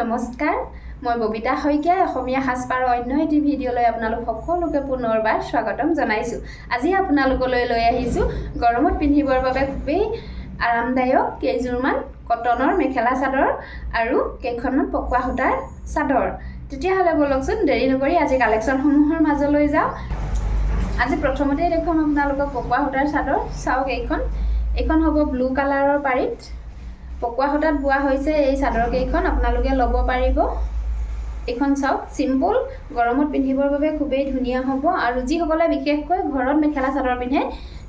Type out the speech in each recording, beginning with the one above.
নমস্কাৰ, মই ববিতা শইকীয়াই অসমীয়া সাজপাৰৰ অন্য এটি ভিডিঅ'লৈ আপোনালোক সকলোকে পুনৰবাৰ স্বাগতম জনাইছোঁ। আজি আপোনালোকলৈ লৈ আহিছোঁ গৰমত পিন্ধিবৰ বাবে খুবেই আৰামদায়ক কেইযোৰমান কটনৰ মেখেলা চাদৰ আৰু কেইখনমান পকোৱা সূতাৰ চাদৰ। তেতিয়াহ'লে ব'লকচোন, দেৰি নকৰি আজি কালেকশ্যনসমূহৰ মাজলৈ যাওঁ। আজি প্ৰথমতেই দেখুৱাম আপোনালোকক পকোৱা সূতাৰ চাদৰ। চাওক এইখন, এইখন হ'ব ব্লু কালাৰৰ পাৰিত, পকোৱা সূতাত বোৱা হৈছে এই চাদৰ কেইখন। আপোনালোকে ল'ব পাৰিব। এইখন চাওক, চিম্পুল, গৰমত পিন্ধিবৰ বাবে খুবেই ধুনীয়া হ'ব আৰু যিসকলে বিশেষকৈ ঘৰত মেখেলা চাদৰ পিন্ধে,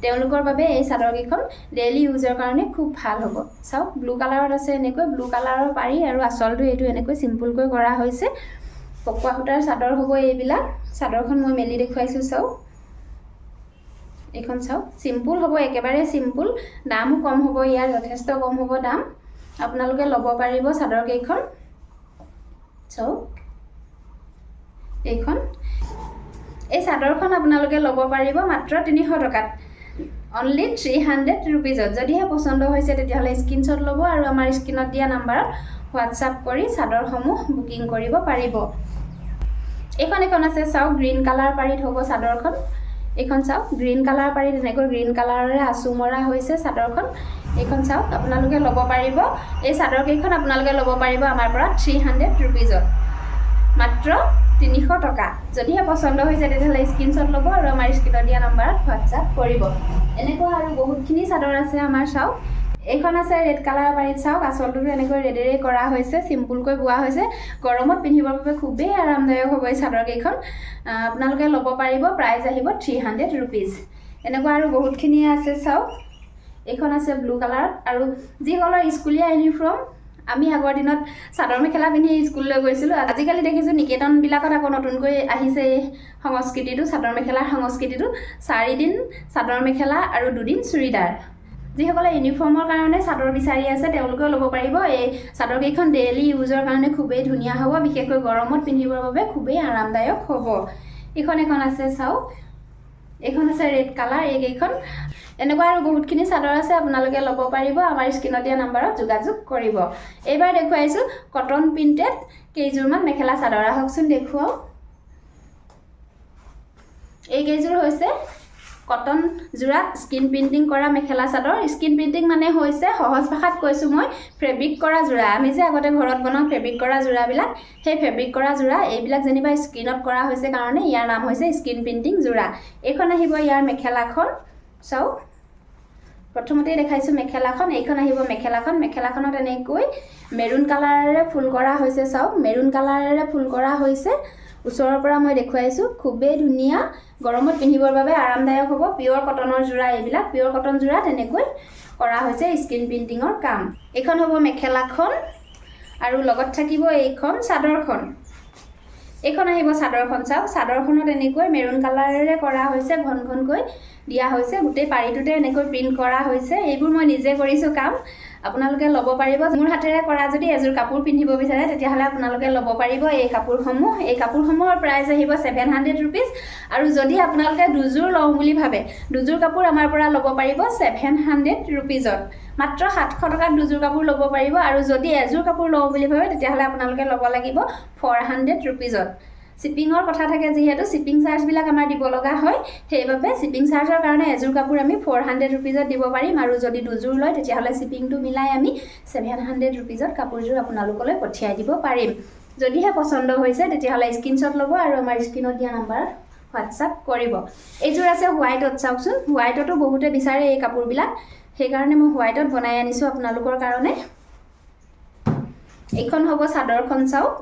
তেওঁলোকৰ বাবে এই চাদৰ কেইখন ডেইলি ইউজৰ কাৰণে খুব ভাল হ'ব। চাওক, ব্লু কালাৰত আছে, এনেকৈ ব্লু কালাৰৰ পাৰি আৰু আচলটো এইটো এনেকৈ চিম্পুলকৈ কৰা হৈছে। পকোৱা সূতাৰ চাদৰ হ'ব এইবিলাক। চাদৰখন মই মেলি দেখুৱাইছোঁ, চাওক। এইখন চাওক, চিম্পুল হ'ব, একেবাৰে চিম্পুল। দামো কম হ'ব ইয়াৰ, যথেষ্ট কম হ'ব দাম। আপোনালোকে ল'ব পাৰিব চাদৰ কেইখন। চাওক এইখন, এই চাদৰখন আপোনালোকে ল'ব পাৰিব মাত্ৰ 300 টকাত, অনলি 300 ৰুপিজত। যদিহে পচন্দ হৈছে, তেতিয়াহ'লে স্ক্ৰীনশ্বট ল'ব আৰু আমাৰ স্ক্ৰীণত দিয়া নাম্বাৰত হোৱাটছআপ কৰি চাদৰসমূহ বুকিং কৰিব পাৰিব। এইখন এখন আছে চাওক, গ্ৰীণ কালাৰ পাৰিত হ'ব চাদৰখন। এইখন চাওক, গ্ৰীণ কালাৰ পাৰিত, এনেকৈ গ্ৰীণ কালাৰেৰে আঁচু মৰা হৈছে চাদৰখন। এইখন চাওক, আপোনালোকে ল'ব পাৰিব। এই চাদৰ কেইখন আপোনালোকে ল'ব পাৰিব আমাৰ পৰা 300 ৰুপিজত, মাত্ৰ 300 টকা। যদিহে পচন্দ হৈছে, তেতিয়াহ'লে স্ক্ৰীনশ্বট ল'ব আৰু আমাৰ স্ক্ৰীণত দিয়া নাম্বাৰত হোৱাটছআপ কৰিব। এনেকুৱা আৰু বহুতখিনি চাদৰ আছে আমাৰ। চাওক, এইখন আছে ৰেড কালাৰ পাৰিত। চাওক, আচলটোতো এনেকৈ ৰেডেৰে কৰা হৈছে, চিম্পুলকৈ বোৱা হৈছে। গৰমত পিন্ধিবৰ বাবে খুবেই আৰামদায়ক হ'ব এই চাদৰ কেইখন। আপোনালোকে ল'ব পাৰিব, প্ৰাইচ আহিব 300 ৰুপিজ। এনেকুৱা আৰু বহুতখিনিয়ে আছে। চাওক, এইখন আছে ব্লু কালাৰত। আৰু যিসকলৰ স্কুলীয়া ইউনিফৰ্ম, আমি আগৰ দিনত চাদৰ মেখেলা পিন্ধি স্কুললৈ গৈছিলোঁ। আজিকালি দেখিছোঁ নিকেতনবিলাকত আকৌ নতুনকৈ আহিছে এই সংস্কৃতিটো, চাদৰ মেখেলাৰ সংস্কৃতিটো। 4 দিন চাদৰ মেখেলা আৰু দুদিন চুৰিদাৰ। যিসকলে ইউনিফৰ্মৰ কাৰণে চাদৰ বিচাৰি আছে, তেওঁলোকেও ল'ব পাৰিব। এই চাদৰ কেইখন ডেইলি ইউজৰ কাৰণে খুবেই ধুনীয়া হ'ব, বিশেষকৈ গৰমত পিন্ধিবৰ বাবে খুবেই আৰামদায়ক হ'ব। এইখন এখন আছে চাওক, এইখন আছে ৰেড কালাৰ। এইকেইখন, এনেকুৱা আৰু বহুতখিনি চাদৰ আছে, আপোনালোকে ল'ব পাৰিব। আমাৰ স্ক্ৰীণত দিয়া নাম্বাৰত যোগাযোগ কৰিব। এইবাৰ দেখুৱাইছোঁ কটন প্ৰিণ্টেড কেইযোৰমান মেখেলা চাদৰ। আহকচোন দেখুৱাওঁ। এইকেইযোৰ হৈছে কটন যোৰাত স্ক্ৰীণ প্ৰিণ্টিং কৰা মেখেলা চাদৰ। স্ক্ৰীণ প্ৰিণ্টিং মানে হৈছে, সহজ ভাষাত কৈছোঁ মই, ফেব্ৰিক কৰা যোৰা। আমি যে আগতে ঘৰত বনাওঁ ফেব্ৰিক কৰা যোৰাবিলাক, সেই ফেব্ৰিক কৰা যোৰা এইবিলাক। যেনিবা স্ক্ৰীণত কৰা হৈছে কাৰণে ইয়াৰ নাম হৈছে স্ক্ৰীণ প্ৰিণ্টিং যোৰা। এইখন আহিব ইয়াৰ মেখেলাখন। চাওক, প্ৰথমতেই দেখাইছোঁ মেখেলাখন। এইখন আহিব মেখেলাখন। মেখেলাখনত এনেকৈ মেৰুণ কালাৰেৰে ফুল কৰা হৈছে। চাওক, মেৰুণ কালাৰেৰে ফুল কৰা হৈছে। ওচৰৰ পৰা মই দেখুৱাইছোঁ, খুবেই ধুনীয়া, গৰমত পিন্ধিবৰ বাবে আৰামদায়ক হ'ব। পিয়'ৰ কটনৰ যোৰা এইবিলাক। পিয়'ৰ কটন যোৰা তেনেকৈ কৰা হৈছে স্ক্ৰীণ প্ৰিণ্টিঙৰ কাম। এইখন হ'ব মেখেলাখন আৰু লগত থাকিব এইখন চাদৰখন। এইখন আহিব চাদৰখন। চাওক, চাদৰখনত এনেকৈ মেৰুণ কালাৰেৰে কৰা হৈছে, ঘন ঘনকৈ দিয়া হৈছে। গোটেই পাৰিটোতে এনেকৈ প্ৰিণ্ট কৰা হৈছে। এইবোৰ মই নিজে কৰিছোঁ কাম। আপোনালোকে ল'ব পাৰিব। মোৰ হাতেৰে কৰা যদি এযোৰ কাপোৰ পিন্ধিব বিচাৰে, তেতিয়াহ'লে আপোনালোকে ল'ব পাৰিব এই কাপোৰসমূহ। এই কাপোৰসমূহৰ প্ৰাইচ আহিব 700 ৰুপিজ। আৰু যদি আপোনালোকে দুযোৰ লওঁ বুলি ভাবে, দুযোৰ কাপোৰ আমাৰ পৰা ল'ব পাৰিব 700 ৰুপিজত। মাত্ৰ 700 টকাত দুযোৰ কাপোৰ ল'ব পাৰিব। আৰু যদি এযোৰ কাপোৰ লওঁ বুলি ভাবে, তেতিয়াহ'লে আপোনালোকে ল'ব লাগিব 400 ৰুপিজত। শ্বিপিঙৰ কথা থাকে যিহেতু, শ্বিপিং চাৰ্জবিলাক আমাৰ দিব লগা হয়। সেইবাবে শ্বিপিং চাৰ্জৰ কাৰণে এযোৰ কাপোৰ আমি 400 ৰুপিজত দিব পাৰিম আৰু যদি দুযোৰ লয়, তেতিয়াহ'লে শ্বিপিংটো মিলাই আমি 700 ৰুপিজত কাপোৰযোৰ আপোনালোকলৈ পঠিয়াই দিব পাৰিম। যদিহে পচন্দ হৈছে, তেতিয়াহ'লে স্ক্ৰীনশ্বট ল'ব আৰু আমাৰ স্ক্ৰীণত দিয়া নাম্বাৰত হোৱাটছআপ কৰিব। এইযোৰ আছে হোৱাইটত। চাওকচোন, হোৱাইটতো বহুতে বিচাৰে এই কাপোৰবিলাক, সেইকাৰণে মই হোৱাইটত বনাই আনিছোঁ আপোনালোকৰ কাৰণে। এইখন হ'ব চাদৰখন। চাওক,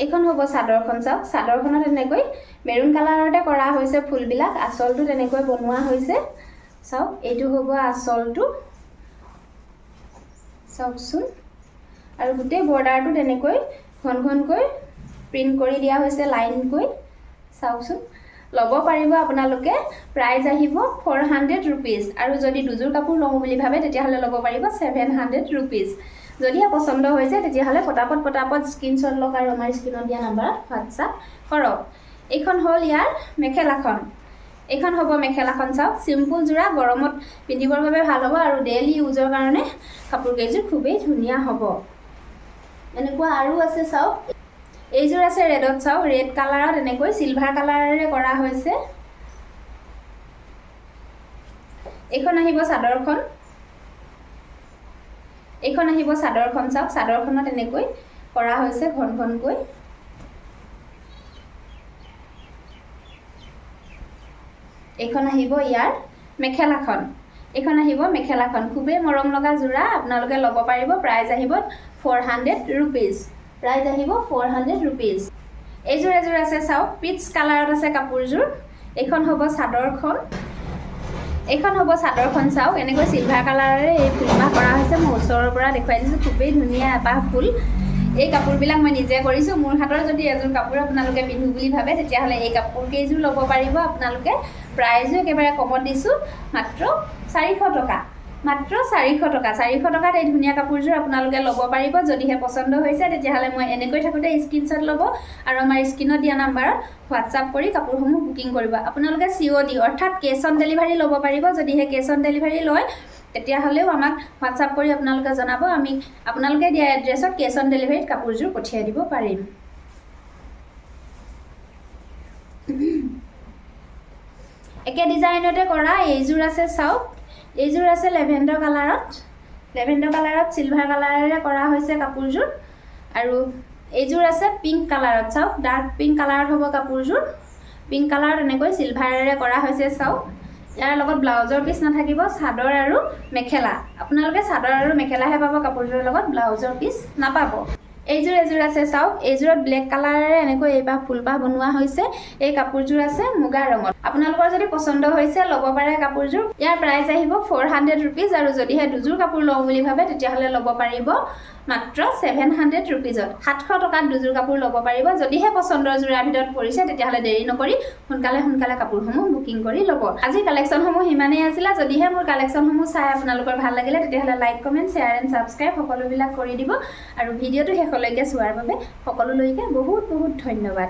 এইখন হ'ব চাদৰখন। চাওক, চাদৰখনত এনেকৈ মেৰুণ কালাৰতে কৰা হৈছে ফুলবিলাক। আচলটো তেনেকৈ বনোৱা হৈছে। চাওক, এইটো হ'ব আচলটো। চাওকচোন, আৰু গোটেই বৰ্ডাৰটো তেনেকৈ ঘন ঘনকৈ প্ৰিণ্ট কৰি দিয়া হৈছে লাইনকৈ। চাওকচোন, ল'ব পাৰিব আপোনালোকে। প্ৰাইচ আহিব 400 ৰুপিজ আৰু যদি দুযোৰ কাপোৰ লওঁ বুলি ভাবে, তেতিয়াহ'লে ল'ব পাৰিব 700 ৰুপিজ। যদিহে পচন্দ হৈছে, তেতিয়াহ'লে পটাপট পটাপট স্ক্ৰীনশ্বট লওক আৰু আমাৰ স্ক্ৰীণত দিয়া নাম্বাৰত হোৱাটছআপ কৰক। এইখন হ'ল ইয়াৰ মেখেলাখন। এইখন হ'ব মেখেলাখন চাওক। চিম্পুল যোৰা, গৰমত পিন্ধিবৰ বাবে ভাল হ'ব আৰু ডেইলি ইউজৰ কাৰণে কাপোৰ কেইযোৰ খুবেই ধুনীয়া হ'ব। এনেকুৱা আৰু আছে চাওক। এইযোৰ আছে ৰেডত চাওক। ৰেড কালাৰত এনেকৈ চিলভাৰ কালাৰেৰে কৰা হৈছে। এইখন আহিব চাদৰখন। এইখন আহিব চাদৰখন চাওক। চাদৰখনত এনেকৈ কৰা হৈছে ঘন ঘনকৈ। এইখন আহিব ইয়াৰ মেখেলাখন। এইখন আহিব মেখেলাখন। খুবেই মৰম লগা যোৰা, আপোনালোকে ল'ব পাৰিব। প্ৰাইচ আহিব 400 ৰুপিজ। প্ৰাইচ আহিব 400 ৰুপিজ। এইযোৰ এযোৰ আছে চাওক। পিচ কালাৰত আছে কাপোৰযোৰ। এইখন হ'ব চাদৰখন। এইখন হ'ব চাদৰখন চাওক। এনেকৈ চিলভাৰ কালাৰেৰে এই ফুলপাহ কৰা হৈছে। মই ওচৰৰ পৰা দেখুৱাই দিছোঁ। খুবেই ধুনীয়া এপাহ ফুল। এই কাপোৰবিলাক মই নিজে কৰিছোঁ। মোৰ হাতৰ যদি এযোৰ কাপোৰ আপোনালোকে পিন্ধো বুলি ভাবে, তেতিয়াহ'লে এই কাপোৰ কেইযোৰ ল'ব পাৰিব আপোনালোকে। প্ৰাইজো একেবাৰে কমত দিছোঁ, মাত্ৰ 400 টকা। মাত্ৰ 400 টকা। 400 টকাত এই ধুনীয়া কাপোৰযোৰ আপোনালোকে ল'ব পাৰিব। যদিহে পচন্দ হৈছে, তেতিয়াহ'লে মই এনেকৈ থাকোঁতে স্ক্ৰীনশ্বট ল'ব আৰু আমাৰ স্ক্ৰীণত দিয়া নাম্বাৰত হোৱাটছআপ কৰি কাপোৰসমূহ বুকিং কৰিব। আপোনালোকে চিঅ' ডি অৰ্থাৎ কেছ অন ডেলিভাৰী ল'ব পাৰিব। যদিহে কেছ অন ডেলিভাৰী লয়, তেতিয়াহ'লেও আমাক হোৱাটছআপ কৰি আপোনালোকে জনাব। আমি আপোনালোকে দিয়া এড্ৰেছত কেছ অন ডেলিভাৰীত কাপোৰযোৰ পঠিয়াই দিব পাৰিম। একে ডিজাইনতে কৰা এইযোৰ আছে চাওক। এইযোৰ আছে লেভেণ্ডাৰ কালাৰত। লেভেণ্ডাৰ কালাৰত চিলভাৰ কালাৰেৰে কৰা হৈছে কাপোৰযোৰ। আৰু এইযোৰ আছে পিংক কালাৰত চাওক। ডাৰ্ক পিংক কালাৰত হ'ব কাপোৰযোৰ। পিংক কালাৰত এনেকৈ চিলভাৰেৰে কৰা হৈছে চাওক। ইয়াৰ লগত ব্লাউজৰ পিচ নাথাকিব, চাদৰ আৰু মেখেলা। আপোনালোকে চাদৰ আৰু মেখেলাহে পাব কাপোৰযোৰৰ লগত, ব্লাউজৰ পিচ নাপাব। এইযোৰ এযোৰ আছে চাওক। এইযোৰত ব্লেক কালাৰেৰে এনেকৈ এইপাহ ফুলপাহ বনোৱা হৈছে। এই কাপোৰযোৰ আছে মুগা ৰঙত। আপোনালোকৰ যদি পচন্দ হৈছে, ল'ব পাৰে কাপোৰযোৰ। ইয়াৰ প্ৰাইচ আহিব 400 ৰুপিজ। আৰু যদিহে দুযোৰ কাপোৰ লওঁ বুলি ভাবে, তেতিয়াহ'লে ল'ব পাৰিব মাত্ৰ 700 ৰুপিজত। 700 টকাত দুযোৰ কাপোৰ ল'ব পাৰিব। যদিহে পচন্দৰ যোৰাৰ ভিতৰত পৰিছে, তেতিয়াহ'লে দেৰি নকৰি সোনকালে সোনকালে কাপোৰসমূহ বুকিং কৰি ল'ব। আজিৰ কালেকশ্যনসমূহ সিমানেই আছিলে। যদিহে মোৰ কালেকশ্যনসমূহ চাই আপোনালোকৰ ভাল লাগিলে, তেতিয়াহ'লে like, comment, share and subscribe সকলোবিলাক কৰি দিব। আৰু ভিডিঅ'টো শেষলৈকে চোৱাৰ বাবে সকলোলৈকে বহুত বহুত ধন্যবাদ।